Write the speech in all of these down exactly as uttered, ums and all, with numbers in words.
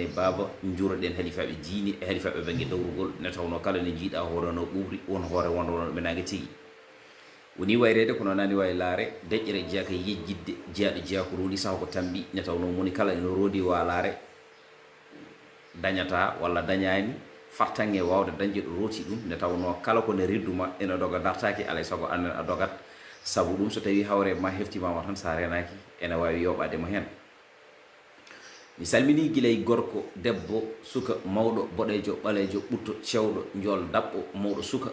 E baaba, njuroɗen halifaaɓe diine e halifaaɓe bannge dawrugol, nde tawnoo kala nde njiiɗaa hoore no ɓuuɓri, won hoore wonɗo wonɗo ɓe naange tigi. Woni wayreede kono naani wayi laare, deƴƴere jeyaka yejjitde, jeyaaɗo jeyaaku rondi saha ko tambi, nde tawnoo moni kala ene rondi waalaare, dañataa walla dañaani fartaŋŋe waawde dañde ɗo rooti ɗum, nde tawnoo kala ko ne reddu ma ene doga dartaaki, alay sago aan a dogat, sabu ɗum so tawii hawre ma heftimaama tan, so a reenaaki ene waawi yooɓaade mo heen. Mi salminii gilay gorko, debbo, suka, mawɗo, boɗeejo, ɓaleejo, ɓutto, cewɗo, njool, daɓɓo, mawɗo, suka.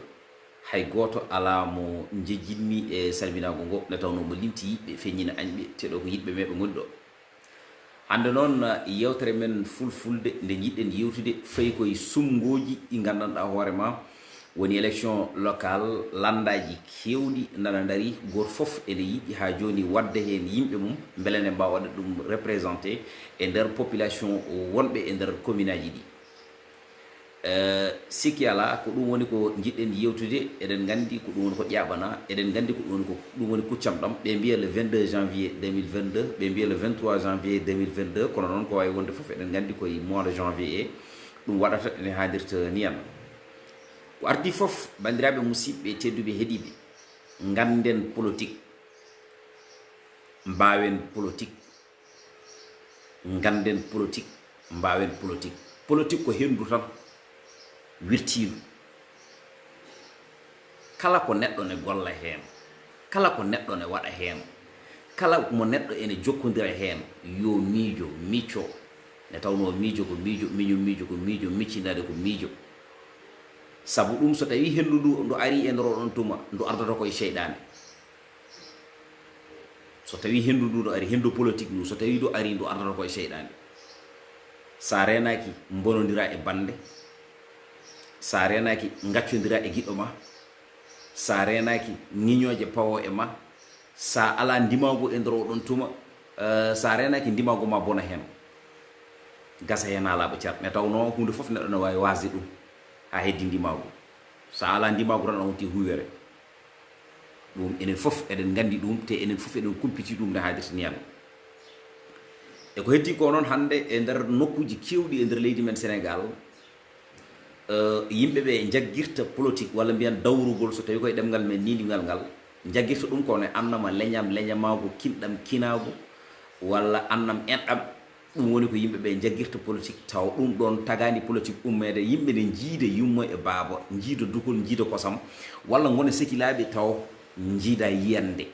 Hay gooto alaa mo njejjitmi e salminaago ngo, nde tawnoo mo limti yiɗɓe, feññina añɓe, te ɗo ko yiɗɓe meeɓe ngoni ɗo. Hannde noon, yeewtere men fulfulde nde njiɗɗen yeewtude fayi koye sumngooji ɗi nganndanɗaa hoore ma, woni élection locale, lanndaaji keewɗi nana ndarii, gooto fof ene yiɗi haa jooni waɗde heen yimɓe mum, mbele ne mbaawa waɗde ɗum représenté e nder population wonɓe e nder commune aji ɗi. Eh, sikki alaa, ko ɗum woni ko njiɗɗen yeewtude, eɗen nganndi ko ɗum woni ko ƴaaɓanaa, eɗen nganndi ko ɗum woni ko, ɗum woni kuccam ɗam. Ɓe mbiya le vingt-deux janvier deux mille vingt-deux, ɓe mbiya le vingt-trois janvier deux mille vingt-deux, kono noon ko waawi wonde fof, eɗen nganndi koye mois de janvier ɗum waɗata, ene haadirta niyan. Ko ardii fof, banndiraaɓe musidɓe tedduɓe heɗiiɓe, ngannden politique, mbaawen politique, ngannden politique, mbaawen politique. Politique ko henndu tan wirtiindu. Kala ko neɗɗo ne golla heen, kala ko neɗɗo ne waɗa heen, kala mo neɗɗo ene jokkondira heen, yo miijo, micco. Nde tawnoo miijo ko miijo, miñum miijo ko miijo, miccindaade ko miijo. Sabu ɗum, so tawii henndu ndu, ndu arii e nder oɗon tuma, ndu ardata ko e seyɗaane. So tawii henndu ndu no ari, henndu politique ndu, so tawii ndu ari, ndu ardata ko e seyɗaane. So a reenaaki, mbonondira e bannde. So a reenaaki, ngaccondira e giɗɗo ma. So a reenaaki, ŋiñooje pawo e ma. So a alaa ndimaagu e nder oɗon tuma, eh, so a reenaaki, ndimaagu ma bona heen. Gasa heen haa laaɓa car. Nde tawnoo huunde fof neɗɗo ne waawi waasde ɗum haa heddi ndimaagu. So a alaa ndimaagu tan, a wonti huwere. Ɗum enen fof eɗen nganndi ɗum, te enen fof eɗen kumpiti ɗum no haadirta ni. E ko heddii ko noon, hannde e nder nokkuuji keewɗi e nder leydi men Senegaal, eh, yimɓe ɓe njaggirta politique walla mbiyan dawrugol, so tawii koye ɗemngal men niilingal ngal, njaggirta ɗum ko ne annama leñam, leñamaagu, kinɗam, kinaagu, walla annam, enɗam. Ɗum woni ko yimɓe ɓe njaggirta politique, tawa ɗum ɗoon tagaani politique ummeede, yimɓe ne njiida yumma e baaba, njiida dukol, njiida kosam, walla ngona sekilaaɓe tawa njiida yiyannde.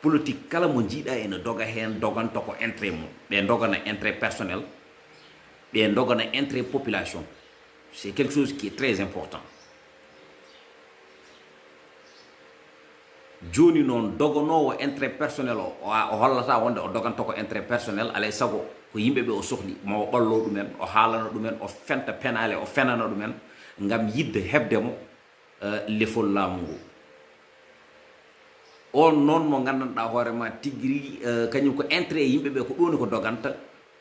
Politique kala mo njiiɗa ene doga heen, doganta ko intérêt mum. Ɓe ndogana intérêt personnel, ɓe ndogana intérêt population. C'est quelque chose qui est très important. Jooni noon, doganoowo intérêt personnel o, o, o hollata wonde o doganta ko intérêt personnel, alay sago ko yimɓe ɓe o sohli, ma o ɓallo ɗumen, o haalana ɗumen, o fenta penaale, o fenana ɗumen, ngam yiɗde heɓde mo, eh, lefol laamu ngu. On noon mo nganndanɗaa hoore ma tigi rigi, eh, kañum ko intérêt yimɓe ɓe, ko ɗum woni ko doganta,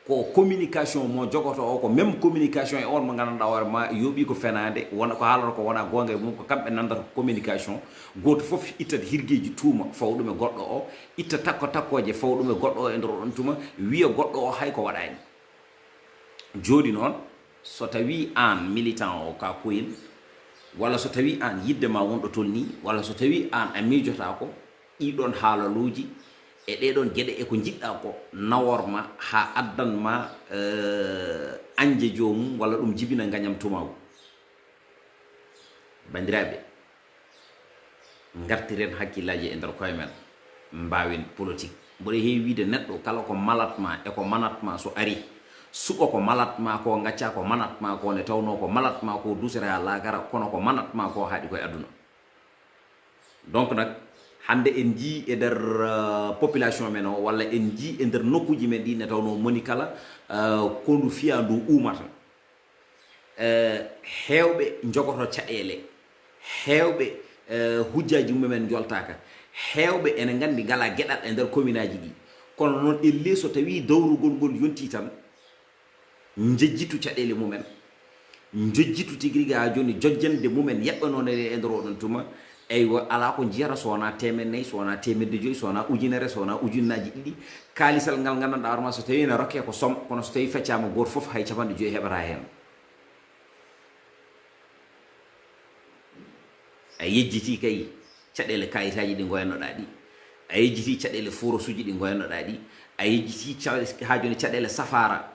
ko communication mo jogoto o, ko même communication e on mo nganndanɗaa hoore ma yooɓi ko fenaande, wona ko haalata ko wona goonga e mum, ko kamɓe nanndata ko communication. Gooto fof ittat hirgeeji tuuma fawa ɗum e goɗɗo o, itta takko takkooje fawa ɗum e goɗɗo o e nder oɗon tuma, wiya goɗɗo o hay ko waɗaani. Jooɗi noon, so tawii aan militant o ka koyel, walla so tawii aan yiɗde ma won ɗo tolnii, walla so tawii aan a miijotaako, ɗii ɗoon haalaluuji e ɗee ɗoon geɗe e ko njiɗɗaa ko nawor ma haa addan ma, eh, añde joomum walla ɗum jibina ngañam tumaagu. Banndiraaɓe, ngartiren hakkillaaji e nder koye men, mbaawen politique. Mboɗo heewi wiide neɗɗo kala ko malat ma e ko manat ma so ari, suɓa ko malat ma ko, ngacca ko manat ma ko, nde tawnoo ko malat ma ko duusata haa laakara, kono ko manat ma ko haaɗi koye aduna. Donc nag, hannde en njii e nder, euh, population men o, walla en njii e nder nokkuuji men ɗi, nde tawnoo moni kala, euh, ko ndu fiya ndu uumata. Eh, heewɓe njogoto caɗeele, heewɓe, eh, hujjaaji mumen njoltaaka, heewɓe ene nganndi ngalaa geɗal e nder kominaaji ɗi. Kono noon, ellee so tawii dawrugol ngol yontii tan, njejjitu caɗeele mumen, njejjitu tigi rigi haa jooni, jojjannde mumen yaɓɓanoo nde e nder oɗon tuma, Eywa, alaa ko njiyata so wonaa teemedde nayi, so wonaa teemedde joyi, so wonaa ujunere, so wonaa ujunnaaji ɗiɗi. Kaalisal ngal nganndanɗaa hoore ma, so tawii ene rokkee ko somme, kono so tawii feccaama gooto fof, hay capanɗe joyi heɓataa heen. A yejjitii kay caɗeele kaayitaaji ɗi ngoyannoɗaa ɗi, a yejjitii caɗeele forosuuji ɗi ngoyannoɗaa ɗi, a yejjitii ca-, haa jooni caɗeele safaara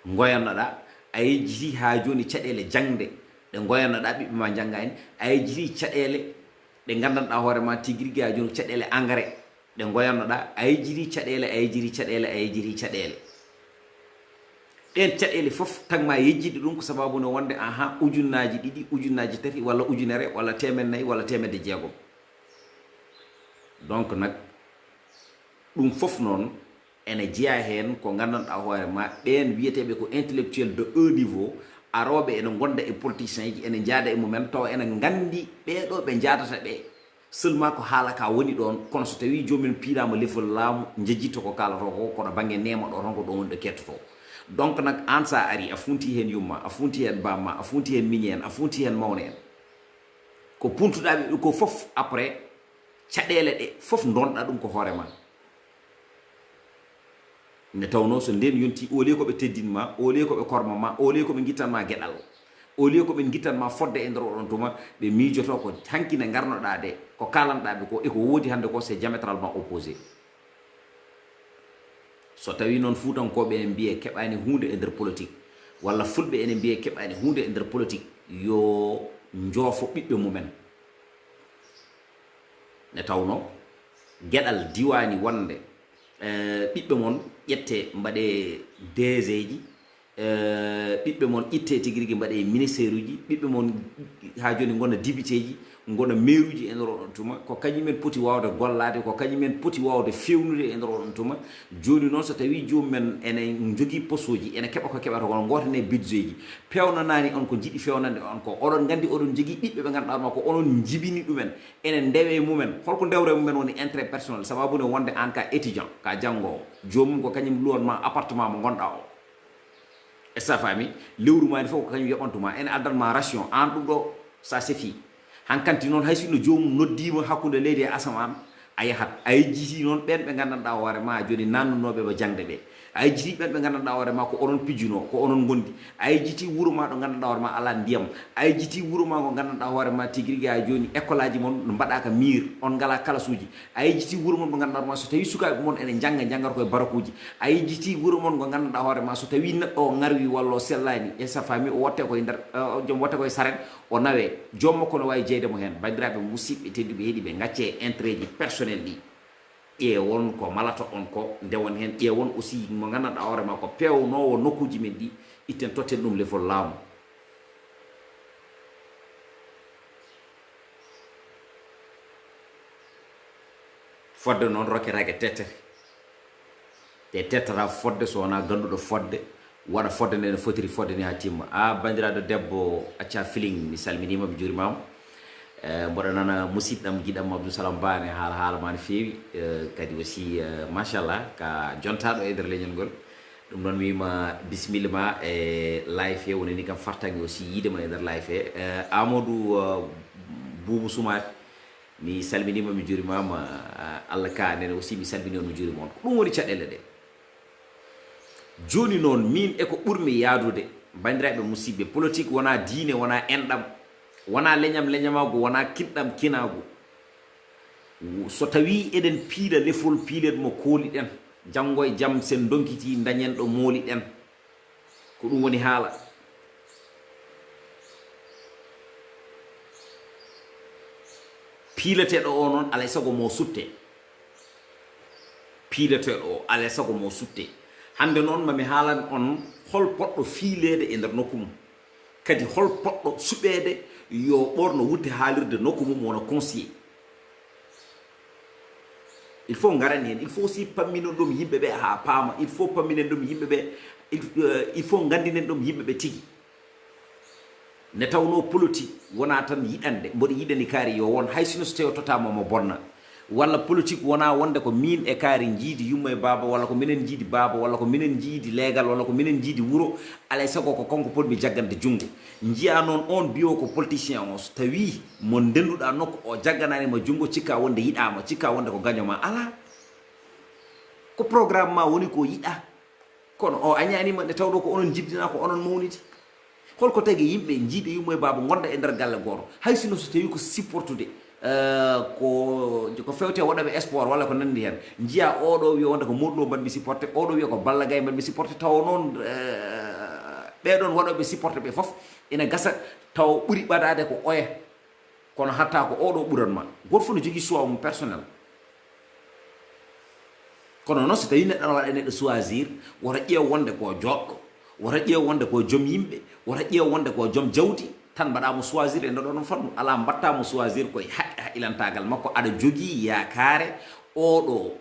ngoyannoɗaa, a yejjitii haa jooni caɗeele jaŋde ɗe ngoyannoɗaa, ɓiɓɓe ma njanngaani, a yejjitii caɗeele ɗe nganndanɗaa hoore ma tigi rigi haa jooni ko caɗeele engrais ɗe ngoyannoɗaa, a yejjitii caɗeele, a yejjitii caɗeele, a yejjitii caɗeele. Ɗeen caɗeele fof tan ma yejjitde ɗum ko sababu no wonde, aha, ujunnaaji ɗiɗi, ujunnaaji tati, walla ujunere, walla teemedde nayi, walla teemedde jeegom. Donc nag, ɗum fof noon ene jeyaa heen ko nganndanɗaa hoore ma, ɓeen wiyeteeɓe ko intellectuel de haut niveau, arooɓe ene ngonda e politiciens ji, ene njaada e mumen, tawa ene nganndi ɓee ɗo ɓe njaadata ɓe. Seulement ko haala ka woni ɗoon, kono so tawii joomum piilaama lefol laamu, njejjitto ko kaalatoo ko, kono bannge neema ɗo tan ko ɗoon woni ɗo kettotoo. Donc nag, aan so a arii, a funtii heen yumma, a funtii heen bamma, a funtii heen miñi en, a funtii heen mawne en. Ko puntuɗaa ɓe ko fof, après, caɗeele ɗe fof ndonɗaa ɗum ko hoore ma. Nde tawnoo so ndeen yontii, au lieu ko ɓe teddin ma, au lieu ko ɓe korma ma, au lieu ko ɓe ngittan ma geɗal, au lieu ko ɓe ngittan ma fodde e nder oɗon tuma, ɓe miijoto ko hanki nde ngarnoɗaa de, ko kaalanɗaa ɓe ko, e ko woodi hannde ko, c'est diamétralement opposé. So tawii noon Fuutankooɓe en mbiye keɓaani huunde e nder politique, walla Fulɓe ene mbiye keɓaani huunde e nder politique, yo njoofo ɓiɓɓe mumen. Nde tawnoo geɗal diwaani wonde, eh, ɓiɓɓe mon ƴette mbaɗe D G ji, eh, ɓiɓɓe mon itte tigi rigi mbaɗe ministère uji, ɓiɓɓe mon haa jooni ngona député ji, ngona maire uji e nder oɗon tuma. Ko kañum en poti waawde gollaade, ko kañum en poti waawde feewnude e nder oɗon tuma. Jooni noon so tawii joomum en ene njogii poste uji, ene keɓa ko keɓata kono ngootane budget ji, peewnanaani on ko njiɗi feewnande on ko. Oɗon nganndi oɗon njogii ɓiɓɓe ɓe ngannduɗaa ma ko onon njibini ɗumen. Ene ndewe mumen. Holko ndewre mumen woni intérêt personnel, sababu ne wonde aan ka étudiant, ka janngoowo, joomum ko kañum luwan ma appartement mo ngonɗaa o. Est-ce que a faami? Lewru ma ndi fof ko kañum yoɓantu ma, ene addan ma ration, aan ɗum ɗo, ça suffit. Hankanti noon, hay sinno joomum noddiima hakkunde leydi e asamaan, a yahat. A yejjitii noon ɓeen ɓe nganndanɗaa hoore ma jooni naannunooɓe ma jaŋde ɓe. A yejjitii ɓeen ɓe nganndanɗaa hoore ma ko onon pijjunoo, ko onon ngondi. A yejjitii wuro ma ɗo nganndanɗaa hoore ma alaa ndiyam. A yejjitii wuro ma ngo nganndanɗaa hoore ma tigi rigi haa jooni école aji mon no mbaɗaaka mur, on ngalaa kalasuuji. A yejjitii wuro mon mo nganndanɗaa hoore ma so tawii sukaaɓe mon ene njannga, njanngata koye barakuuji. A yejjitii wuro mon ngo nganndanɗaa hoore ma so tawii neɗɗo o ŋarwi walla o sellaani, est-ce que a faami, o watte koye nder, eh, joom watte koye saret, o nawe. Joom makko no waawi jeyde mo heen. Banndiraaɓe musidɓe tedduɓe heɗiiɓe, ngaccee intérêt ji personnel ɗi. Ƴeewon ko malata on ko, ndewon heen, ƴeewon aussi mo nganndanɗaa hoore ma ko peewnoowo nokkuuji men ɗi, itten totten ɗum lefol laamu. Fodde noon rokketaake tettete. Te tettata fodde so wonaa ganduɗo fodde, waɗa fodde nde no fotiri fodde ni haa timma. A, banndiraaɗo debbo, acca feeling, mi salminiima, mi juurimaama. Eh, mboɗo nana musidɗam, giɗam Abdou Salam Ba ne haala, haala ma no feewi. Eh, kadi aussi, eh, machallah, ka jontaaɗo e nder leñol ngol. Ɗum noon mi wiima bisimilla ma e live he, woni ni kam fartange aussi yiide ma e nder live he. Eh, Amadou, eh, Boubou Soumaré, mi salminiima, mi juurimaama. Eh, Allah ka nene aussi mi salmini on, mi juurima on. Ko ɗum woni caɗeele ɗe. Jooni noon, miin e ko ɓurmi yaadude, banndiraaɓe musidɓe, politique wonaa diine, wonaa enɗam, wonaa leñam leñamaagu, wonaa kinɗam kinaagu. So tawii eɗen piila lefol, piilen mo kooliɗen, janngo e jam, sen ndonkitii, ndañen ɗo mooliɗen. Ko ɗum woni haala. Piileteeɗo o noon, alaa e sago mo sutte. Piileteeɗo o, alaa e sago mo sutte. Hannde noon, ma mi haalan on hol poɗɗo fiileede e nder nokku mum. Kadi hol poɗɗo suɓeede yo ɓoorno wutte haalirde nokku mum wona conseiller. Il faut ngaren heen, il faut aussi pamminen ɗum yimɓe ɓe haa paama, il faut pamminen ɗum yimɓe ɓe, il, euh, il faut nganndinen ɗum yimɓe ɓe tigi. Nde tawnoo politique wonaa tan yiɗande, mboɗo yiɗani kaari yo won, hay sino so tawii o totaama mo bonna. Walla politique wonaa wonde ko miin e kaari njiidi yumma e baaba, walla ko minen njiidi baaba, walla ko minen njiidi leegal, walla ko minen njiidi wuro. Alaa e sago ko kanko potmi jaggande junngo. Njiyaa noon oon biyo ko politicien o, so tawii mo ndennduɗaa nokku o jagganaani ma junngo, cikkaa wonde yiɗaa ma, cikkaa wonde ko gaño ma. Alaa. Ko programme ma woni ko yiɗaa. Kono o añaani ma, nde tawɗo ko onon njibdinaa, ko onon mawniti. Holko tagi yimɓe njiiɓe yumma e baaba ngonda e nder galle gooto? Hay sino so tawi ko supportude, eh, ko, ko fewte waɗooɓe sport walla ko nanndi heen. Njiyaa oɗo wiya wonde ko Modou Lo mbaɗmi supporté, oɗo wiya ko Balla Gaye mbaɗmi supporté, tawa noon, eh, ɓee ɗoon waɗooɓe supporté ɓe fof ina gasa tawa ɓuri ɓadaade ko oya. Kono hatta ko oɗo ɓuran ma. Gooto fof no jogii choix mum personnel. Kono noon, so tawii neɗɗo ana waɗa neɗɗo choisir, wota ƴeew wonde ko joɗɗo, wota ƴeew wonde ko joom yimɓe, wota ƴeew wonde ko joom jawdi, tan mbaɗa mo choisir e nder oɗon fannu. Alaa, mbaɗta mo choisir koye haqqe haqqilantaagal makko, aɗa jogii yaakaare oɗo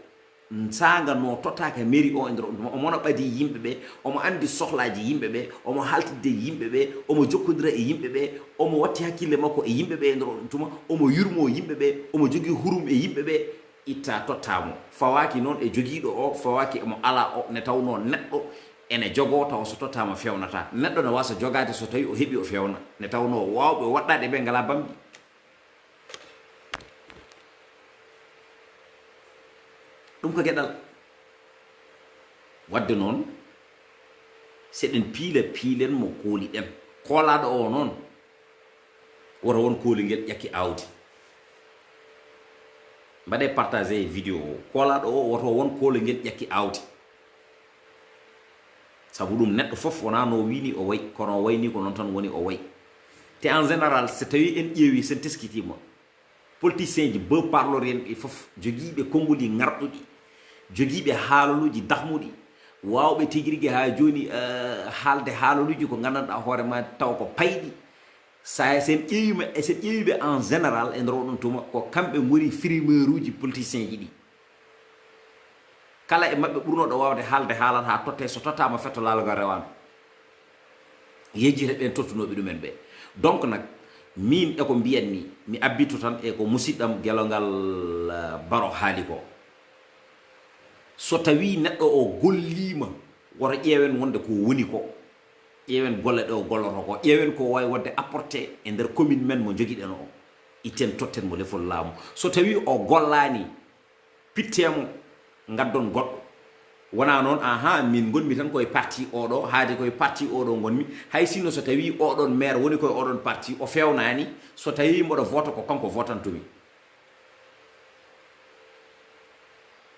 saanga no tottaaka mairie o e nder oɗon tuma. Omo no ɓadii yimɓe ɓe, omo anndi sohlaaji yimɓe ɓe, omo haaltidde e yimɓe ɓe, omo jokkodira e yimɓe ɓe, omo watti hakkille makko e yimɓe ɓe e nder oɗon tuma, omo yurmoo yimɓe ɓe, omo jogii hurum e yimɓe ɓe. Itta totta mo. Fawaaki noon e jogiiɗo o, fawaaki e mo alaa o, nde tawnoo neɗɗo ene jogoo tawa so tottaama feewnataa. Neɗɗo ne waasa jogaade so tawii o heɓii o feewna. Nde tawnoo waawɓe waɗɗaade ɓe ngalaa bamɗi. Ɗum ko geɗal. Waɗde noon, seɗen piila, piilen mo kooliɗen. Koolaaɗo o noon, woto won kooli ngel ƴakki aawdi. Mbaɗee partagé e vidéo o. Koolaaɗo o, woto won kooli ngel ƴakki aawdi. Sabu ɗum, neɗɗo fof wonaa no wii ni o wayi, kono o wayi ni ko noon tan woni o wayi. Te en général, so tawii en ƴeewii, so en teskitiima, politicien ji bee parlor en ɗi fof, jogiiɓe konnguli ŋarɗuɗi, jogiiɓe haaloluuji dahmuɗi, waawɓe tigi rigi haa jooni, eh, haalde haaloluuji ko nganndanɗaa hoore ma taw ko payɗi. Sa, so en ƴeewiima, e so en ƴeewiiɓe en général e nder oɗon tuma, ko kamɓe ngoni frimeuruuji politicien ji ɗi. Kala e maɓɓe ɓurnooɗo waawde haalde haalat haa tottee, so tottaama fetto laalagal rewaama. Yejjite ɓeen tottunooɓe ɗumen ɓe. Donc nak, miin e ko mbiyan ni, mi abbito tan e ko musiɗɗam gelongal, eh, Baro haali ko. So tawii neɗɗo o golliima, woto ƴeewen wonde ko woni ko. Ƴeewen golle ɗe o gollotoo ko. Ƴeewen ko o waawi waɗde apporté e nder commune men mo njogiɗen o. Itten totten mo lefol laamu. So tawii o gollaani, pittee mo, ngaddon goɗɗo. Wonaa noon, ahan, min ngonmi tan koye parti oɗo, haade koye parti oɗo ngonmi. Hay sinno so tawii oɗon maire woni koye oɗon parti, o fewnaani, so tawii mboɗo voota ko kanko vootantumi.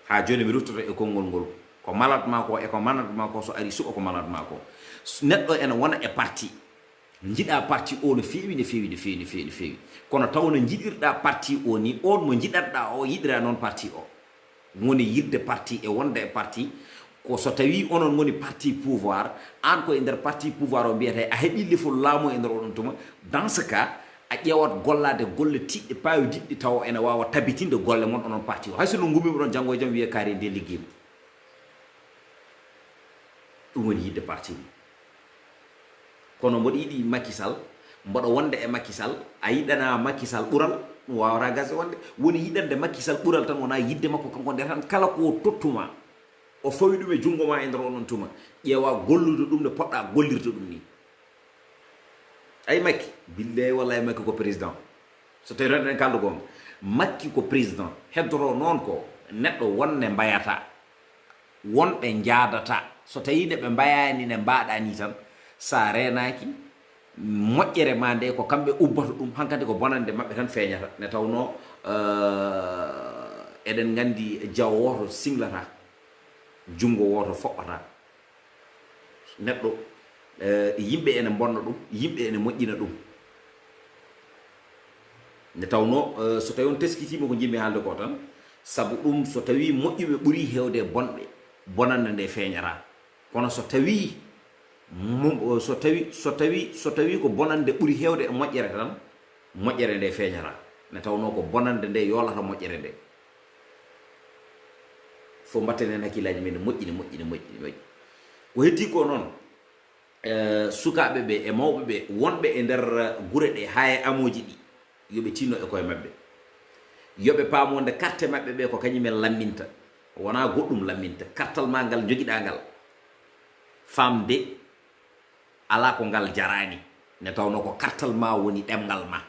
Haa jooni mi ruttoto e konngol ngol. Ko malat ma ko e ko manat ma ko, so ari suɓa ko malat ma ko. S-, neɗɗo ene wona e parti. Njiɗa parti o no feewi, no feewi, no feewi, no feewi, no feewi. Kono taw no njiɗirɗa parti o ni, on mo njiɗanɗa o yiɗira noon parti o. Woni yiɗde parti e wonde e parti, ko so tawi onon ngoni parti pouvoir, an ko e nder parti pouvoir o mbiyete a heɓi lefol laamu e nder oɗon tuma, dans ce cas, a ƴeewat gollaade golle tiiɗɗe paawidiɗɗe tawa ene waawa tabitinde golle mon onon parti o. Hay so no ngumiima ɗon janngo e jam wiye kaari nde liggiima. Ɗum woni yiɗde parti mum. Kono mboɗo yiɗi Macky Sall, mboɗo wonde e Macky Sall, a yiɗana Macky Sall ɓural, ɗum waawata gasde wonde. Woni yiɗande Macky Sall ɓural tan, wonaa yiɗde makko kanko nde tan, kala ko tottuma, o fawi ɗum e junngo ma e nder onon tuma. Ƴeewa gollude ɗum nde poɗɗa gollirde ɗum ni. Ay Macky, billahi wallahi Macky ko président. So tawi tan eɗen kalda goonga, Macky ko président. Heddoto noon ko neɗɗo wonde mbayata. Wonɓe njaadata, so tawii nde ɓe mbayaani, nde mbaaɗa nii tan, so a reenaaki, moƴƴere ma nde, ko kamɓe ubbata ɗum, hankadi ko bonannde maɓɓe tan feeñata. Nde tawnoo, eh, eɗen nganndi jawo wooto singlata, junngo wooto foɓɓata. Neɗɗo, eh, yimɓe ene mbonna ɗum, yimɓe ene moƴƴina ɗum. Nde tawnoo, eh, so tawii on teskitiima ko njiɗmi haalde ko tan, sabu ɗum, so tawii moƴƴuɓe ɓurii heewde e bonɓe, bonannde nde feeñataa. Kono so tawii mum-, so tawii, so tawii, so tawii ko bonannde ɓuri heewde e moƴƴere tan, moƴƴere nde feeñataa. Nde tawnoo ko bonannde nde yoolata moƴƴere nde. Fof mbatten heen hakkillaaji men, moƴƴi, ne moƴƴi, ne moƴƴi, ne moƴƴi. Ko heddii ko noon, eh, sukaaɓe ɓe e mawɓe ɓe wonɓe e nder gure ɗe haa e amooji ɗi, yo ɓe tinno e koye maɓɓe. Yo ɓe paam wonde carte maɓɓe ɓe ko kañum en lamminta, wonaa goɗɗum lamminta. Kartal maa ngal njogiɗaa ngal, faam de alaa ko ngal jaraani, nde tawnoo ko kartal maa woni ɗemngal maa.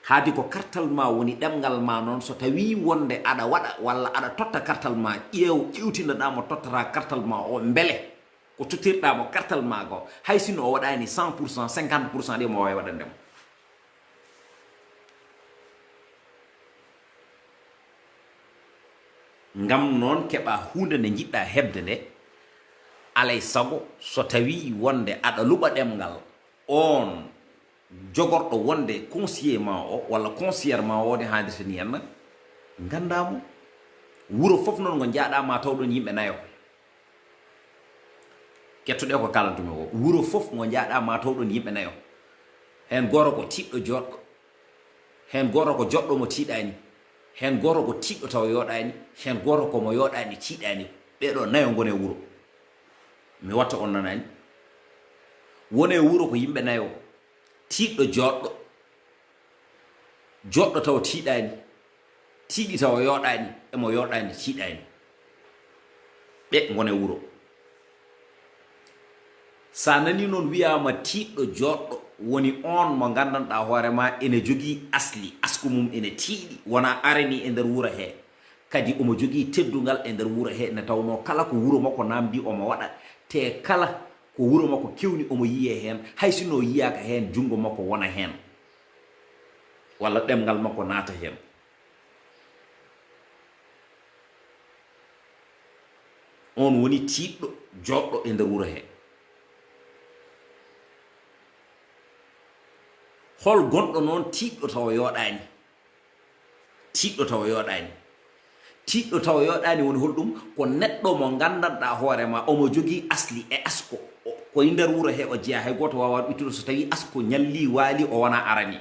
Haadi ko kartal maa woni ɗemngal maa noon, so tawii wonde aɗa waɗa walla aɗa totta kartal maa, ƴeew, iwtinanɗaa mo tottoraa kartal maa o, mbele ko tottirɗaa mo kartal maa goo, hay sinno o waɗaani cent pour cent, cinquante pour cent de omo waawi waɗande mo. Ngam noon keɓaa huunde nde njiɗɗaa heɓde nde, alay sago so tawii wonde aɗa luɓa ɗemngal, oon jogorɗo wonde conseiller maa o walla conseillère maa o ne haaldirta ni henna, nganndaa mo. Wuro fof noon ngo njaaɗaa ma taw ɗoon yimɓe nayo. Kettuɗe ko kaalantumi o, wuro fof ngo njaaɗaa ma taw ɗoon yimɓe nayo. Heen gooto ko tiiɗɗo jooɗɗo, heen gooto ko jooɗɗo mo tiiɗaani, heen gooto ko tiiɗɗo taw yooɗaani, heen gooto ko mo yooɗaani tiiɗaani. Ɓee ɗoo nayo ngoni e wuro. Mi watta on nanaani. Woni e wuro ko yimɓe nayo, tiiɗɗo jooɗɗo, jooɗɗo taw tiiɗaani, tiiɗi taw yooɗaani, e mo yooɗaani tiiɗaani. Ɓe ngoni e wuro. So a nanii noon wiyaama tiiɗɗo jooɗɗo woni oon mo nganndanɗaa hoore maa ene jogii asli, asku mum ene tiiɗi, wonaa arani e nder wuro hee. Kadi omo jogii teddungal e nder wuro hee, nde tawnoo kala ko wuro makko naamndii omo waɗa, te kala ko wuro makko kewni omo yiyee heen, hay sinno o yiyaaka heen, junngo makko wona heen, walla ɗemngal makko naata heen. Oon woni tiiɗɗo jooɗɗo e nder wuro hee. Hol gonɗo noon tiiɗɗo tawa yooɗaani? Tiiɗɗo tawa yooɗaani. Tiiɗɗo tawa yooɗaani woni holɗum? Ko neɗɗo mo nganndanɗaa hoore maa, omo jogii asli e asko. O, ko e nder wuro hee o jeyaa, hay gooto waawaa ɗum ittude so tawii asko ñallii, waalii, o wonaa arani.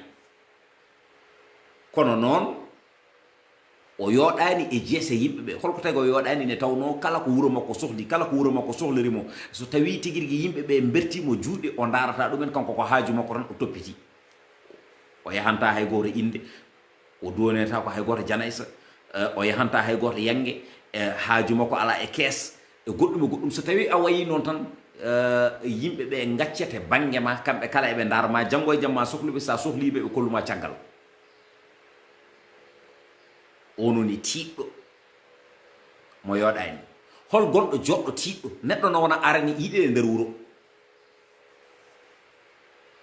Kono noon, o yooɗaani e jeese yimɓe ɓe. Hol ko tagi o yooɗaani? Nde tawnoo kala ko wuro makko sohli, kala ko wuro makko sohlori mo, so tawii tigi rigi yimɓe ɓe mbertii mo juuɗe, o ndaarataa ɗumen, kanko ko haaju makko tan o toppitii. O yahantaa hay gooto innde, o duwonetaako hay gooto janaysa, eh, o yahantaa hay gooto yannge, eh, haaju makko alaa e kees, e goɗɗum e goɗɗum. So tawii a wayii noon tan, eh, yimɓe ɓe ngaccete bannge ma, kamɓe kala eɓe ndaar ma, janngo e jamma sohluɓe, so a sohlii ɓe, ɓe kollu ma caggal. Oon woni tiiɗɗo mo yooɗaani. Hol gonɗo jooɗɗo tiiɗɗo? Neɗɗo no wona arani yiɗee e nder wuro.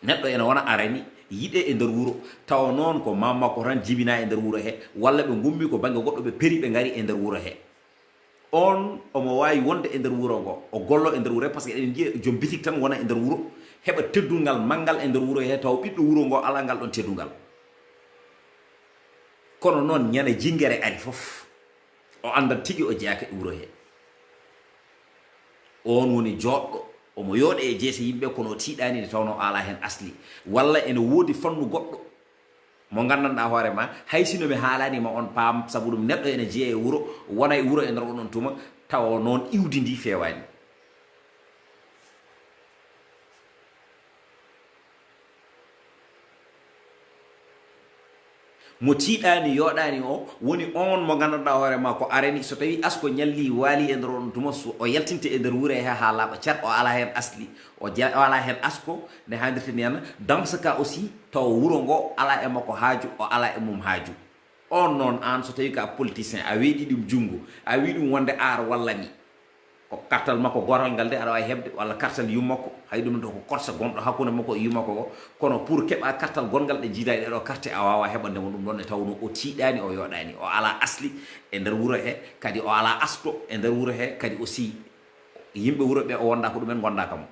Neɗɗo ene wona arani yiɗee e nder wuro, tawa noon ko maam makko tan jibinaa e nder wuro hee, walla ɓe ngummi ko bannge goɗɗo, ɓe peri, ɓe ngari e nder wuro hee. Oon omo waawi wonde e nder wuro ngo, o gollo e nder wuro hee, par ce que eɗen njiya joom bitik tan wona e nder wuro, heɓa teddungal manngal e nder wuro hee, tawa ɓiɗɗo wuro ngo alaa ngal ɗoon teddungal. Kono noon, ñande jinngere ari fof, o anndat tigi o jeyaaka e wuro hee. Oon woni jooɗɗo, omo yooɗee e jeese yimɓe, kono o tiiɗaani nde tawnoo o alaa heen asli. Walla ene woodi fannu goɗɗo mo nganndanɗaa hoore ma, hay si no mi haalaani ma on paam, sabu ɗum neɗɗo ene jeya e wuro, wona e wuro e nder oɗon tuma, tawa noon iwdi ndi feewaani. Mo tiiɗaani, yooɗaani o, woni oon mo nganndanɗaa hoore ma ko arani, so tawii asko ñallii, waalii e nder oɗon tuma, so o yaltinte e nder wuro hee haa laaɓa car, o alaa heen asli, o ja-, o alaa heen asko, nde haaldirta ni henna, dans ce cas aussi, tawa wuro ngo alaa e makko haaju, o alaa e mum haaju. Oon noon, aan, so tawii ko a politicien, a weeɗii ɗum junngo, a wii ɗum wonde ar wallan mi. Ko kartal makko gootal ngal de aɗa waawi heɓde, walla kartal yummakko, hay ɗum ɗo ko korsa gonɗo hakkunde makko e yummakko ko. Kono pour keɓa kartal gonngal ɗe njiidaa e ɗeɗo carte, a waawaa heɓande mo ɗum ɗoon, nde tawnoo o tiiɗaani, o yooɗaani, o alaa asli e nder wuro hee, kadi o alaa asko e nder wuro hee, kadi aussi yimɓe wuro ɓe o wondaa ko ɗumen ngondaa kam.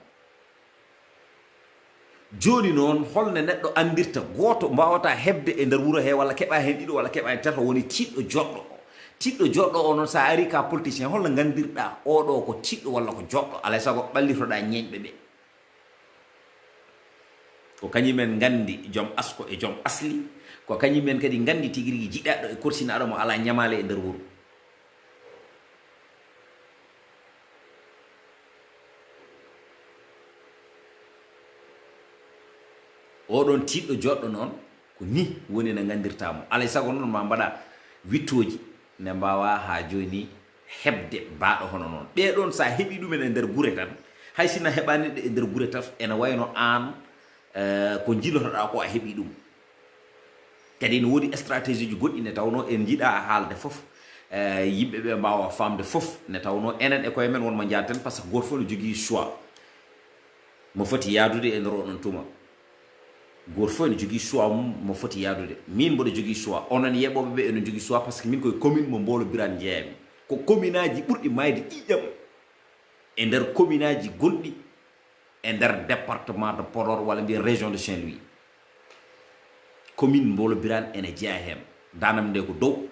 Jooni noon, hol ne neɗɗo anndirta gooto mbaawataa heɓde e nder wuro hee, walla keɓa heen ɗiɗo, walla keɓa heen tato, woni tiiɗɗo jooɗɗo o? Tiiɗɗo jooɗɗo o noon, so a arii ka politicien, hol no nganndirɗaa oo ɗoo ko tiiɗɗo walla ko jooɗɗo? Alaa e sago ɓallitoɗaa ñeeñɓe ɓe. Ko kañum en nganndi joom asko e joom asli, ko kañum en kadi nganndi tigi rigi jiɗaaɗo e korsinaaɗo mo alaa ñamaale e nder wuro. Oɗon tiiɗɗo jooɗɗo noon, Ko ni woni no nganndirtaa mo. Alay sago noon ma mbaɗa wittooji ne mbaawa haa jooni heɓde baaɗo hono noon. Ɓee ɗoon so a heɓii ɗumen e nder gure tan, hay si na heɓaani ɗe e nder gure tan, ene wayno aan, eh, ko njilotoɗaa ko a heɓii ɗum. Kadi ene woodi stratégie ji goɗɗi ne tawnoo en njiɗaa haalde fof, eh, yimɓe ɓe mbaawa faamde fof, ne tawnoo enen e koye men won mo njaarten, par ce que gooto fof ne jogii choix mo foti yaadude e nder oɗon tuma. Gooto fof ene jogii choix mum mo foti yaadude. Min mboɗo jogii choix, onon yeɓooɓe ɓe ene jogii choix, par ce que min koye commune mo Mboolo Birane njeeyami. Ko commune aji ɓurɗi maayde ƴiiƴam e nder commune aji gonɗi e nder département de Podor walla mbiyen région de Saint-Louis. Commune Mboolo Birane ene jeyaa heen. Daanam nde ko dow.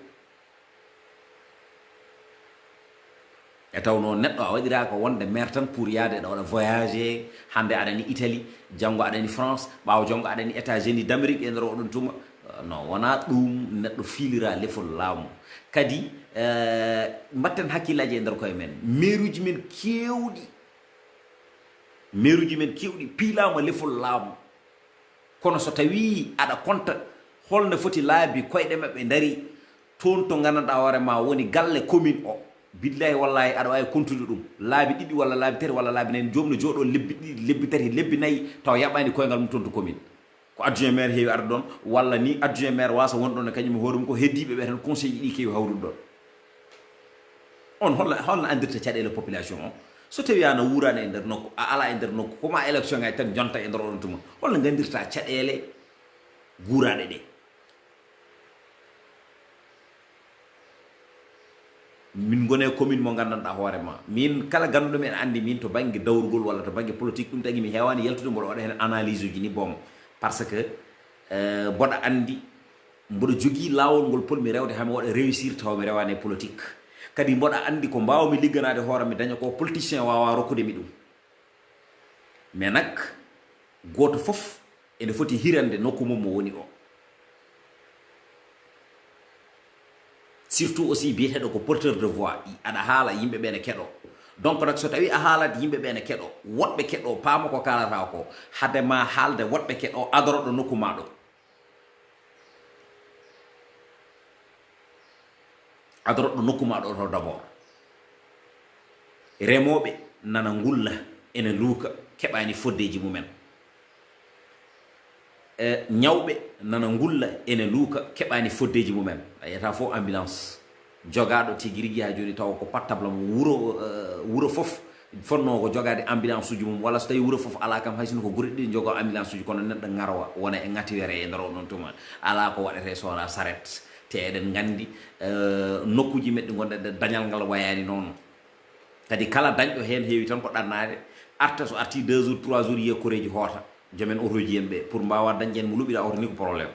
E tawnoo neɗɗo a waɗiraaka wonde maire tan pour yaade ɗo waɗa voyage, hannde aɗa ni Italie, janngo aɗa ni France, ɓaawo janngo aɗa ni États-Unis d'Amérique e nder oɗon tuma. No, wonaa ɗum neɗɗo fiilira lefol laamu. Kadi, eh, mbatten hakkillaaji e nder koye men. Meeruuji men keewɗi, meeruuji men keewɗi piilaama lefol laamu. Kono so tawii aɗa konta holno foti laabi koyɗe maɓɓe ndari toon to nganndanɗaa hoore ma woni galle commune o, billahi wallahi aɗa waawi kontude ɗum. Laabi ɗiɗi walla laabi tati walla laabi nayi, joom no jooɗoo lebbi ɗiɗi, lebbi tati, lebbi nayi, tawa yaɓaani koyngal mum toon to commune. Ko adjoint maire heewi arde ɗoon, walla ni adjoint maire waasa won ɗoon e kañum e hoore mum, ko heddiiɓe ɓe tan conseil ji ɗi keewi hawrude ɗoon. On holno, holno anndirta caɗeele population o? So tawii aan a wuuraani e nder nokku, a alaa e nder nokku, ko ma élection ngaji tan jonta e nder oɗon tuma, holno nganndirta caɗeele guuraaɗe ɗe? Min ngone commune mo nganndanɗaa hoore ma. Min kala ganduɗo mi ene anndi min to bannge dawrugol walla to bannge politique, ɗum tagi mi heewaani yaltude mboɗo waɗa heen analyse uji ni boom. Par ce que, eh, mboɗo anndi mboɗo jogii laawol ngol potmi rewde haa mi waɗa réussir tawa mi rewaani e politique. Kadi mboɗo anndi ko mbaawmi ligganaade hoore mi daña ko politicien waawaa rokkude mi ɗum. Mais nak, gooto fof ene foti hirande nokku mum mo woni o. Surtout aussi biyeteeɗo ko porteur de voix, i-, aɗa haala yimɓe ɓe ne keɗo. Donc nak so tawi a haalat yimɓe ɓe ne keɗo, woɗɓe keɗo paama ko kaalata ko, hade ma haalde woɗɓe keɗo adoroɗo nokku ma ɗo. Adoroɗo nokku ma ɗo to d'abord. Remooɓe nana ngulla ene luuka, keɓaani foddeeji mumen. E, ñawɓe nana ngulla ene luuka, keɓaani foddeeji mumen. A yiyata fof ambulance. Jogaaɗo tigi rigi haa jooni tawa ko portable mum. Wuro, e, wuro fof fotnoo ko jogaade ambulance uji mum, walla so tawii wuro fof alaa kam, hay sinno ko gure ɗiɗi njogoo ambulance uji, kono neɗɗo ŋarowa wona e ŋatiwere e nder oɗon tuma. Alaa ko waɗetee so wonaa saret. Te eɗen nganndi, e, nokkuuji meɗɗi ngonɗen ɗe dañal ngal wayaani noon. Kadi kala dañɗo heen heewi tan ko ɗannaade, arta so artii deux jours, trois jours, yiya koreeji hoota. Joomen otooji en ɓe, pour mbaawa dañde heen mo luɓiɗa oto ni ko problème.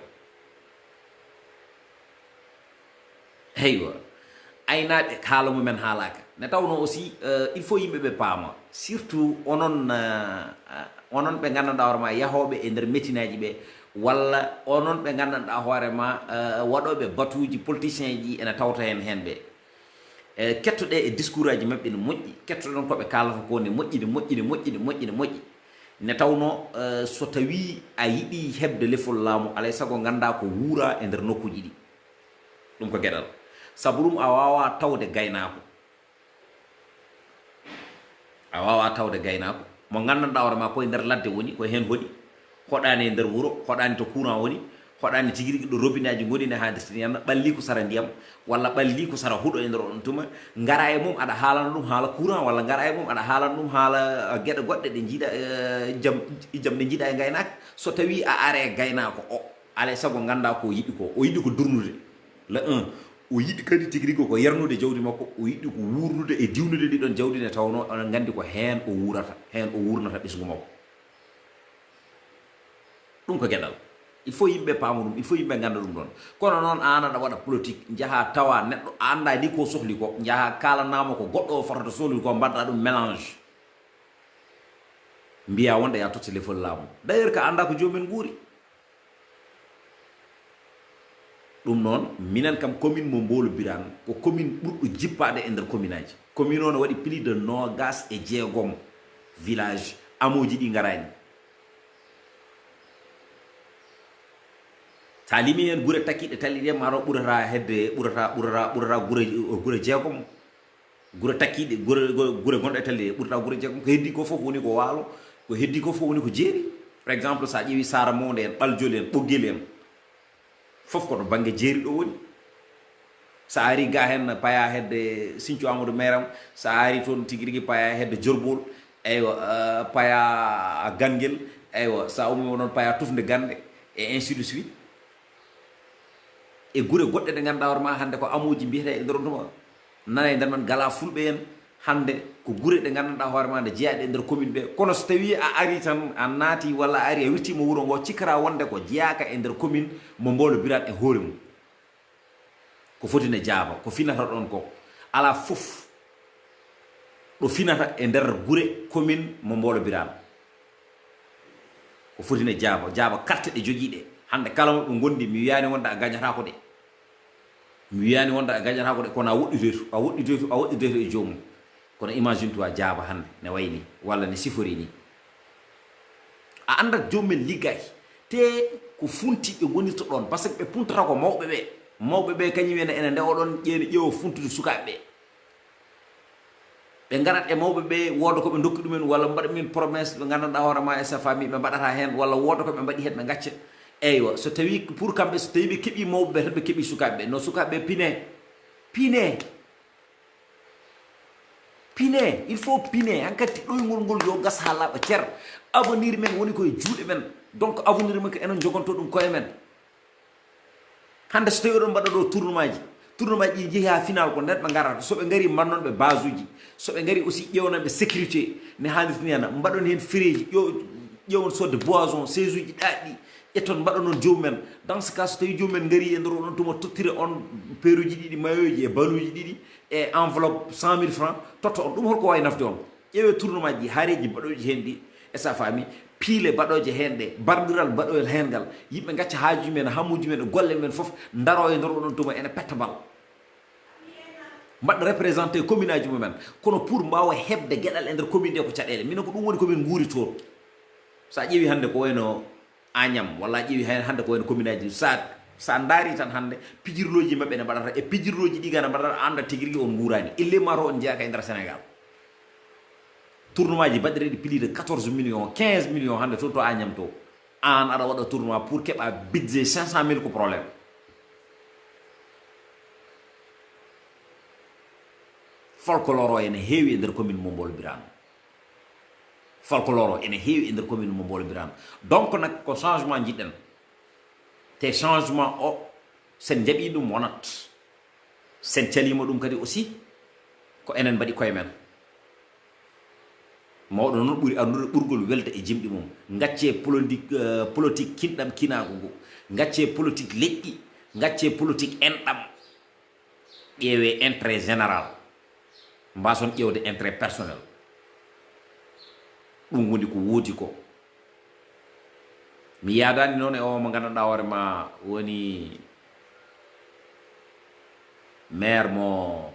Eywa. Aynaaɓe haala mumen haalaaka. Ne tawnoo aussi, euh, il faut yimɓe ɓe paama. Surtout onon, euh, onon ɓe nganndanɗaa hoore ma yahooɓe e nder metinaaji ɓe, walla onon ɓe nganndanɗaa hoore ma, euh, waɗooɓe batuuji politicien ji ene tawta heen heen ɓe. E, kettoɗe e discours aji maɓɓe ne moƴƴi, kettoɗon ko ɓe kaalata ko ne moƴƴi, ne moƴƴi, ne moƴƴi, ne moƴƴi, ne moƴƴi. Ne tawnoo, eh, so tawii a yiɗii heɓde lefol laamu, alay sago nganndaa ko wuuraa e nder nokkuuji ɗi. Ɗum ko geɗal. Sabu ɗum a waawaa tawde gaynaako. A waawaa tawde gaynaako. Mo nganndanɗaa hoore maa ko e nder ladde woni, ko heen hoɗi. Hoɗaani e nder wuro, hoɗaani to courant woni, hoɗaani tigi rigi ɗo robineeji ngoni ne haadirta ndiyam, ɓalli ko sara ndiyam, walla ɓalli ko sara huɗo e nder on tuma. Ngara e mum aɗa haalana ɗum haala courant, walla ngara e mum aɗa haalana ɗum haala, uh, geɗe goɗɗe ɗe njiiɗa, uh, jam, jam ɗe njiiɗa e ngaynaaka. So tawii a are e gaynaako o, alay sago nganndaa ko o yiɗi ko. O yiɗi ko durnude. Le un, o yiɗi kadi tigi rigi ko yarnude jawdi makko, o yiɗi ko wuurnude e diwnude ɗiɗon jawdi nde tawnoo oɗon nganndi ko heen o wuurata, heen o wuurnata ɓesngu makko. Ɗum ko geɗal. Il faut yimɓe paama ɗum, il faut yimɓe ngannda ɗum ɗoon. Kono noon aan aɗa waɗa politique, njahaa tawa neɗɗo a anndaa ni ko sohli ko, njahaa kaalanaama ko goɗɗo o fotata sohli ko, mbaɗɗa ɗum mélange. Mbiyaa wonde yaa totte lefol laamu. D'ailleurs ka anndaa ko joomen nguuri. Ɗum noon, minen kam commune mo Mboolo Birane, ko commune ɓurɗo jippaade e nder commune aji. Commune o no waɗi plus de noogaas e jeegom village, amooji ɗi ngaraani. Sa limi heen gure takkiiɗe tali ɗe, maaro ɓurata hedde, ɓurata, ɓurata, ɓurata gure, gure jeegom. Gure takkiiɗe, gure, gure, gure gonɗe tali ɗe, ɓurata gure jeegom. Ko heddi ko fof woni ko waalo, ko heddi ko fof woni ko jeeri. Par exemple, sa ƴeewi Saara Mawnde en, Ɓaljoli en, Ɓoggel en, fof ko ɗo bannge jeeri ɗo woni. Sa ari ga heen, paya hedde Sinthiou Amadou Meram, sa ari toon tigi rigi, paya hedde Jorbol, eywa, eh, paya Ganngel, eywa, sa ummi o noon, paya Tufnde Gannde, et ainsi de suite. E gure goɗɗe ɗe ngannduɗaa hoore ma hannde ko amuuji mbiyetee e nder on tuma, nana e nder men gala fulɓe en, hannde ko gure ɗe ngannduɗaa hoore ma nde jeyaɗe e nder commune ɓe. Kono so tawi a ari tan, a naati walla a ari a wirtiima wuro ngo, cikkata wonde ko jeyaaka e nder commune mo Mbolo Birane e hoore mum. Ko foti ne jaaba, ko finata ɗon ko alaa fof ɗo finata e nder gure commune mo Mbolo Birane. Ko foti ne jaaba, jaaba carte ɗe jogii ɗe. Hannde kala mo ɓe ngondi, mi wiyaani wonde a gañataako ɗe. Mi wiyaani wonde a gañataako ɗe, kono a woɗɗitoyto, a woɗɗitoyto, a woɗɗitoyto e joomum. Kono imagine toi jaaba hannde ne wayni, walla ne sifori ni. A anndat joomum en liggaaki. Te ko funti ɓe ngonirta ɗon, parce que ɓe puntata ko mawɓe ɓe. Mawɓe ɓe kañum en ene nde oɗon ƴeeni ƴeewa funtude sukaaɓe ɓe. Ɓe ngarat e mawɓe ɓe, wooda ko ɓe ndokki ɗumen, walla mbaɗa min promesse, ɓe nganndanɗaa hoore ma e sa famille, ɓe mbaɗata heen, walla wooda ko ɓe mbaɗi heen, ɓe ngacca. Eywa, so tawi pour kamɓe, so tawi ɓe keɓi mawɓe ɓe, tan ɓe keɓi sukaaɓe ɓe. No sukaaɓe ɓe pine, pine, pine, il faut pine. Hankadi ɗoyngol ngol yo gas haa laaɓa cer. Avenir men woni koye juuɗe men. Donc, avenir men ko enen jogonto ɗum koye men. Hannde so tawi oɗon mbaɗa ɗo tournoimaji, tournoimaji ɗi jeehi haa final, ko nder ɓe ngarata. So ɓe ngari, mbannon ɓe base uji. So ɓe ngari aussi, ƴeewnan ɓe sécurité ne hannirta ni, hana mbaɗon heen fereeji, ƴeew-, ƴeewon sodde boisson, chaise uji ɗaɗɗi, ƴetton mbaɗanon joomum en. Dans ce cas, so tawi joomum en ngari e nder oɗon tuma, tottire on peeruji ɗiɗi, mayoji e baluji ɗiɗi e enveloppe cent mille francs, totta on. Ɗum holko wawi nafde on? Ƴeewe tournoimaji ɗi, haareeji mbaɗooji heen ɗi, e sa faami, piile mbaɗooje heen ɗe, bardiral mbaɗoyel heen ngal, yimɓe ngacca haajuji men, hamuuji men, golle men fof, ndaro e nder oɗon tuma ene petta bal. Mbaɗa représenté commune aji mumen, kono pour mbaawa heɓde geɗal e nder commune ɗe ko caɗeele. Minen ko ɗum woni ko min nguuri toon. So a ƴeewi hannde ko wayno Agnam, walla a ƴeewi heen hannde ko wayno commune aji, sa, sa ndaari tan hannde pijirlooji maɓɓe ne mbaɗata, e pijirlooji ɗi gana mbaɗata, a annda tigi rigi on nguuraani. Ille ma to on njeyaaka e nder Sénégal. Tournoimaji baɗɗereeɗi plus de quatorze millions, quinze millions hannde toon to Agnam to. Aan aɗa waɗa tournoi pour keɓa budget cinq cent mille ko problème. Folklore o ene heewi e nder commune mo Mbolo Birane. Folklore o ene heewi e nder commune mo Mbolo Birane. Donc nak ko changement jiɗɗen. Te changement o, sen jaɓi ɗum wonat. Sen calima ɗum kadi aussi, ko enen mbaɗi koye men. Mawɗo noon ɓuri anndude ɓurgol welde e jimɗi mum. Ngacce politique, eh, politique kinɗam kinaagu ngu. Ngacce politique leƴƴi. Ngacce politique enɗam. Ƴeewe intérêt général. Mbason ƴeewde intérêt personnel. Ɗum woni ko woodi ko. Mi yaadaani noon e o mo nganndanɗaa hoore ma woni maire mo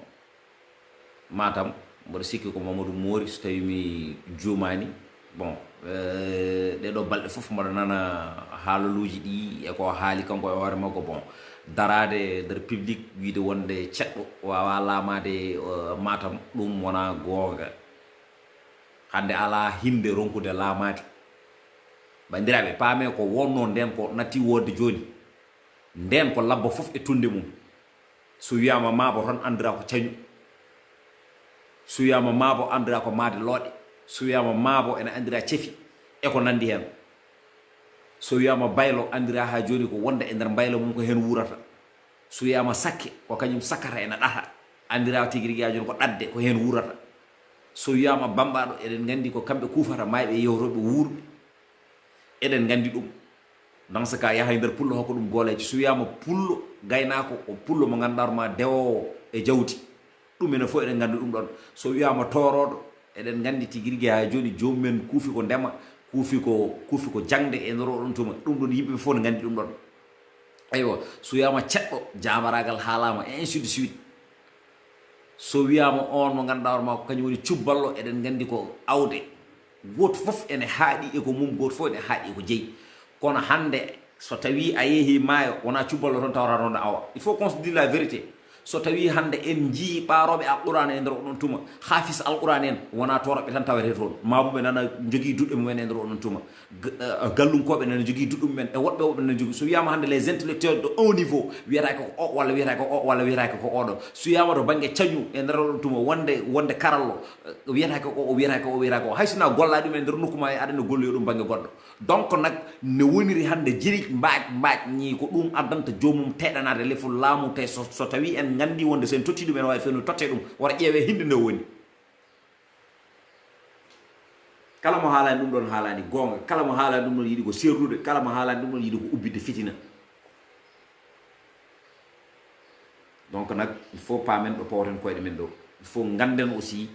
Matam, mboɗo sikki ko Mamadou Mori, so tawi mi juumaani. Bon, eh, ɗeɗo balɗe fof mboɗo nana haalaluuji ɗi e ko haali kanko e hoore makko. Bon, daraade nder public, wiide wonde ceɗɗo waawa laamaade, eh, Matam, ɗum wonaa goonga. Hannde alaa hinnde ronkude laamaade. Banndiraaɓe, paame ko wonno ndeen ko natti woodde jooni. Ndeen ko labbo fof e tunnde mum. So wiyaama maabo tan anndira ko cañu. So wiyaama maabo anndira ko maade looɗe. So wiyaama maabo ene anndira cefi e ko nanndi heen. So wiyaama baylo anndira haa jooni ko wonde e nder mbaylo mum ko heen wuurata. So wiyaama sakke ko kañum sakkata ene ɗata. Anndira tigi rigi haa jooni ko ɗatde ko heen wuurata. So wiyaama bammbaaɗo eɗen nganndi ko kamɓe kuufata maayɓe e yewtooɓe wuurɓe. Eɗen nganndi ɗum. Dans ce cas, yahay nder pullo hokka ɗum gooleeji. So wiyaama pullo, gaynaako, o pullo mo ngannduɗaa ma dewoowo e jawdi. Ɗum enen fof eɗen nganndi ɗum ɗon. So wiyaama toorooɗo, eɗen nganndi tigi rigi haa jooni joomum en kuufi ko ndema, kuufi ko, kuufi ko jaŋde e nder oɗon tuma. Ɗum ɗon yimɓe fof ne nganndi ɗum ɗon. Eywa, so wiyaama ceɗɗo, jaambaraagal haalaama, et ainsi de suite. So wiyaama on mo ngannduɗaa hoore ma ko kañum woni cubballo, eɗen nganndi ko awde. Gooto fof ene haaɗi e ko mum, gooto fof ene haaɗi e ko jeyi. Kono hannde So tawi a yeehi maayo, wona cubbalo toon tawata toon awa. Il faut qu'on se dise la vérité. So tawi hannde en njii ɓaarooɓe Alqur'aana e nder oɗon tuma, haafis Alqur'aana en, wona tooroɓe tan tawete toon. Maabuɓe nana njogii duɗe mumen e nder oɗon tuma. G-, eh, gallunkooɓe nana njogii duɗe mumen. E woɗɓe woɗɓe nana njogii. So wiyaama hannde les intellectuels de haut niveau, wiyata ko o walla wiyata ko o walla wiyata ko oɗo. So wiyaama to bannge cañu e nder oɗon tuma, wonde, wonde karallo, eh, wiyata ko o, wiyata ko o, wiyata ko o. Hay so na golla ɗum e nder nokku ma e aɗa no golloyo ɗum bannge goɗɗo. Donc nag, ne woniri hannde jiri mbaaj mbaaj ñi, ko ɗum addanta joomum teɗanaade lefol laamu, te so, so tawi en nganndi wonde so en totti ɗum, en waawi fewnude totte ɗum, wota ƴeewe hinnde nde o woni. Kala mo haalani ɗum ɗon haalani goonga, kala mo haalani ɗum ɗon yiɗi ko serrude, kala mo haalani ɗum ɗon yiɗi ko ubbitde fitina. Donc nag, il faut paamen ɗo pawaten koyɗe men ɗo. Il faut ngannden aussi,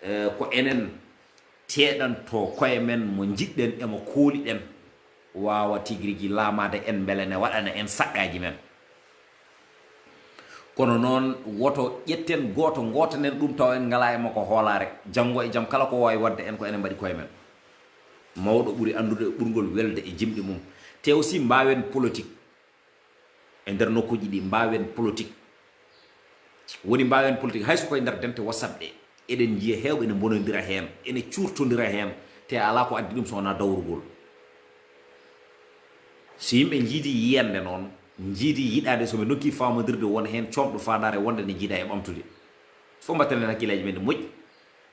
eh, ko enen teɗanto koye men mo njiɗɗen e mo kooliɗen waawa tigi rigi laamaade en, mbele ne waɗana en saqqaaji men. Kono noon, woto ƴetten gooto, ngootanen ɗum tawa en ngalaa e makko hoolaare. Janngo e jam, kala ko waawi waɗde en, ko enen mbaɗi koye men. Mawɗo ɓuri anndude e ɓurngol welde e jimɗi mum. Te aussi mbaawen politique. E nder nokkuuji ɗi mbaawen politique. Woni mbaawen politique, hay so koye nder dente WhatsApp ɗe, eɗen njiya heewɓe ene mbonondira heen, ene cuurtondira heen, te alaa ko addi ɗum so wonaa dawrugol. So yimɓe njiidi yiyannde noon, njiidi yiɗaade, so ɓe ndokki faamondirde, won heen coomɗo faandaare wonde ne jiida e ɓamtude. Fof mbatten heen hakkillaaji men ne moƴƴi.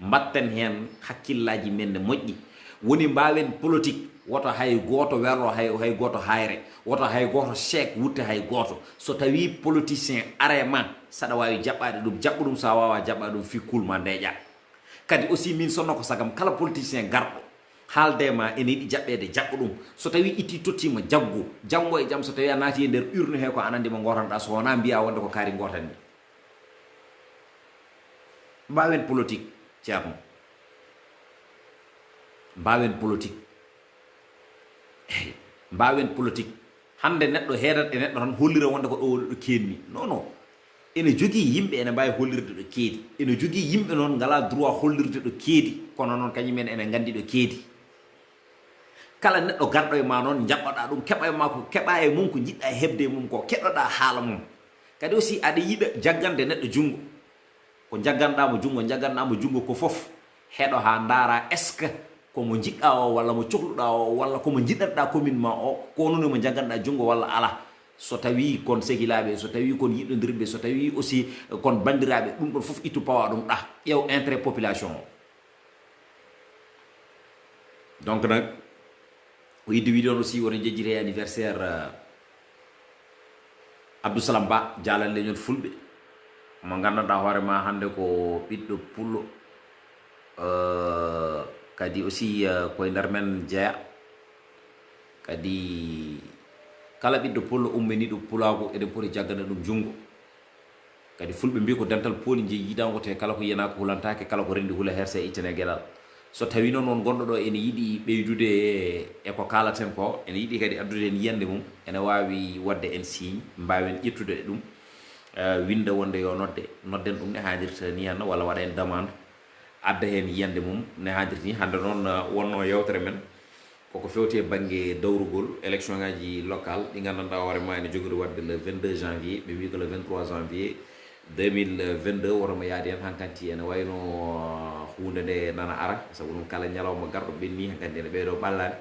Mbatten heen hakkillaaji men ne moƴƴi. Woni mbaawen politique, woto hay gooto werlo hay, hay gooto hayre, woto hay gooto chek wutte hay gooto. So tawii politicien are ma, saɗa waawi jaɓɓaade ɗum, jaɓɓu ɗum, so a waawaa jaɓɓaade ɗum, fii kuul ma ndeeƴa. Kadi aussi, min sonno ko sagam kala politicien garɗo haalde ma ene yiɗi jaɓɓeede, jaɓɓu ɗum. So tawii itti tottiima, jaggu. Janngo e jam, so tawii a naati e nder urne he, ko an anndi mo ngootanɗaa, so wonaa mbiyaa wonde ko kaari ngootanmi. Mbaawen politique, Ceerno. Mbaawen politique. Mbaawen politique. Hannde neɗɗo heedat e neɗɗo tan hollira wonde ko ɗo woni ɗo keedmi. Non, non. Ene jogii yimɓe ene mbaawi hollirde ɗo keedi. Ene jogii yimɓe noon ngalaa droit hollirde ɗo keedi. Kono noon kañum en ene nganndi ɗo keedi. Kala neɗɗo garɗo e ma noon, njaɓɓoɗaa ɗum, keɓa e ma ko, keɓa e mum ko njiɗɗaa heɓde e mum ko, keɗoɗaa haala mum. Kadi aussi, aɗa yiɗa jaggande neɗɗo junngo. Ko njagganɗaa mo junngo, njagganɗaa mo junngo ko fof, heɗo haa ndaara, est-ce que ko mo njiɗɗaa o, walla mo cohluɗaa o, walla ko mo njiɗanɗaa commune ma o, ko onon e mo njagganɗaa junngo walla alaa? So tawii kon sehilaaɓe, so tawii kon yiɗondirɓe, so tawii aussi kon banndiraaɓe, ɗum ɗon fof ittu pawa ɗum ɗa, ƴeew intérêt population o. Donc nag, o yidde wiide on aussi, woto jejjire anniversaire, euh, Abdou Salam Ba, jaalal leñol Fulɓe, mo nganndanɗaa hoore ma hannde ko ɓiɗɗo pullo, euh, kadi aussi, euh, koye nder men jeya. Kadi kala ɓiɗɗo pullo umminiiɗo pulaagu, eɗen poti jaggande ɗum junngo. Kadi Fulɓe mbii ko dental pooli njeyi yiidaango, te kala ko yiyanaa ko hulantaake, kala ko renndi hula herse e ittane geɗal. So tawii noon won gonɗo ɗo ene yiɗi ɓeydude e ko kaalaten ko, ene yiɗi kadi addude heen yiyannde mum, ene waawi waɗde en signe, mbaawen ƴettude e ɗum, eh, winnda wonde yo nodde, nodden ɗum ne haadirta ni henna, walla waɗa en demande, adda heen yiyannde mum ne haadirta ni. Hannde noon, eh, wonnoo yewtere men. Koko fewti e bannge dawrugol élection ngaji local ɗi nganndanɗaa hoore ma ene jogori waɗde le vingt-deux janvier, ɓe mbii ko le vingt-trois janvier deux mille vingt-deux, woto mo yaadi heen. Hankanti ene wayno huunde nde nana ara, sabu ɗum kala ñalawma garɗo ɓenni, hankanti ene ɓeydo ɓallaade.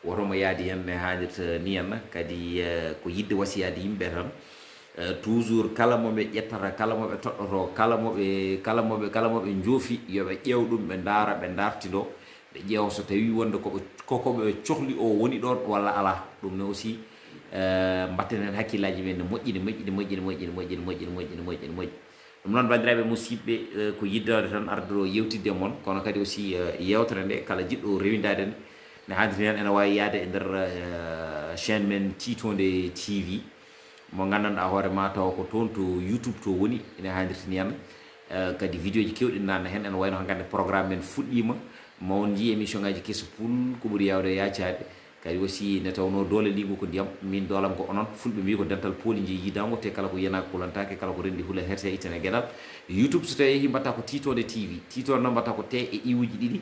Woto mo yaadi heen ne haadirta ni henna. Kadi, eh, ko yiɗde wasiyaade yimɓe tan, eh, toujours kala mo ɓe ƴettata, kala mo ɓe toɗɗoto, kala mo ɓe, kala mo ɓe, kala mo ɓe njoofi, yo ɓe ƴeew ɗum, ɓe ndaara, ɓe ndartindo. Ɓe ƴeewa so tawii wonde ko ɓe, ko, ko ɓe cohli o woni ɗoon walla alaa. Ɗum ne aussi, eh, mbatten heen hakkillaaji men ne moƴƴi, ne moƴƴi, ne moƴƴi, ne moƴƴi, ne moƴƴi, ne moƴƴi, ne moƴƴi, ne moƴƴi, ne moƴƴi. Ɗum noon, banndiraaɓe musidɓe, eh, ko yiddaade tan arde ɗo yewtidde e mon, kono kadi aussi, eh, yeewtere nde kala jiɗɗo rewindaade nde, ne haadirta heen ene waawi yahde e nder, eh, chaîne men Tiitonde T V. Mo nganndanɗaa hoore ma tawa ko toon to YouTube to woni, ene haadirta ni henna. Eh, kadi vidéo ji keewɗi nanna heen, ene wayno hannde programme men fuɗɗiima. Ma on njii émission ngaji keso pul, ko ɓuri yaawde yaacaade. Kadi aussi ne tawnoo doole liingu ko ndiyam, min doolam ko onon. Fulɓe mbii ko dental pooli njeyi yiidaango, te kala ko yiyanaa ko hulantaake, kala ko renndi hula herse e ittane geɗal. YouTube so tawii yehi mbaɗta ko Tiitonde T V. Tiitonde noon mbaɗta ko T e I uji ɗiɗi,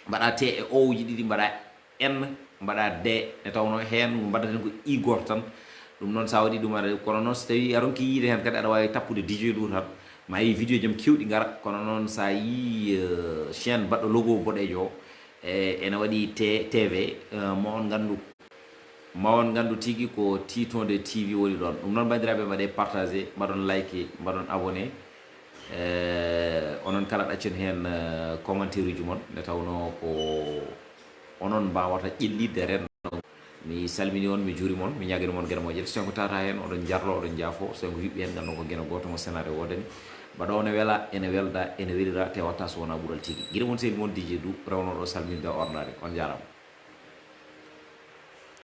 mbaɗa T e O uji ɗiɗi, mbaɗa N mbaɗa de, nde tawnoo heen mbaɗaten ko i gooto tan. Ɗum noon, so a waɗii ɗum, aɗa, kono noon, so tawii a ronkii yiide heen kadi, aɗa waawi tappude D J Doudou tan, ma a yii vidéo ji am keewɗi ngara. Kono noon, so a yii, eh, chaîne baɗɗo logo boɗeejo o, e ene waɗi T V, eh, mo on nganndu, ma on nganndu tigi ko Tiitonde T V woni ɗoon. Ɗum noon, banndiraaɓe, mbaɗee partagé, mbaɗon like, mbaɗon abonné. Eh, onon kala ɗaccon heen, eh, commentaire uji mon, nde tawnoo ko onon mbaawata ƴellitde renndo. Mi salmini on, mi juurima on, mi ñaagani mon geɗe moƴƴe. So ko tawata heen oɗon njarlo, oɗon njaafo, so ko yuɓɓi heen, nganndu ko geno gooto mo senaare woodani. Mbaɗa on e wela, ene welda, ene welira, te watta so wonaa ɓural tigi. Gila mon sehil mon D J Doudou, rewnooɗo salminde e ornaade. On njaaraama.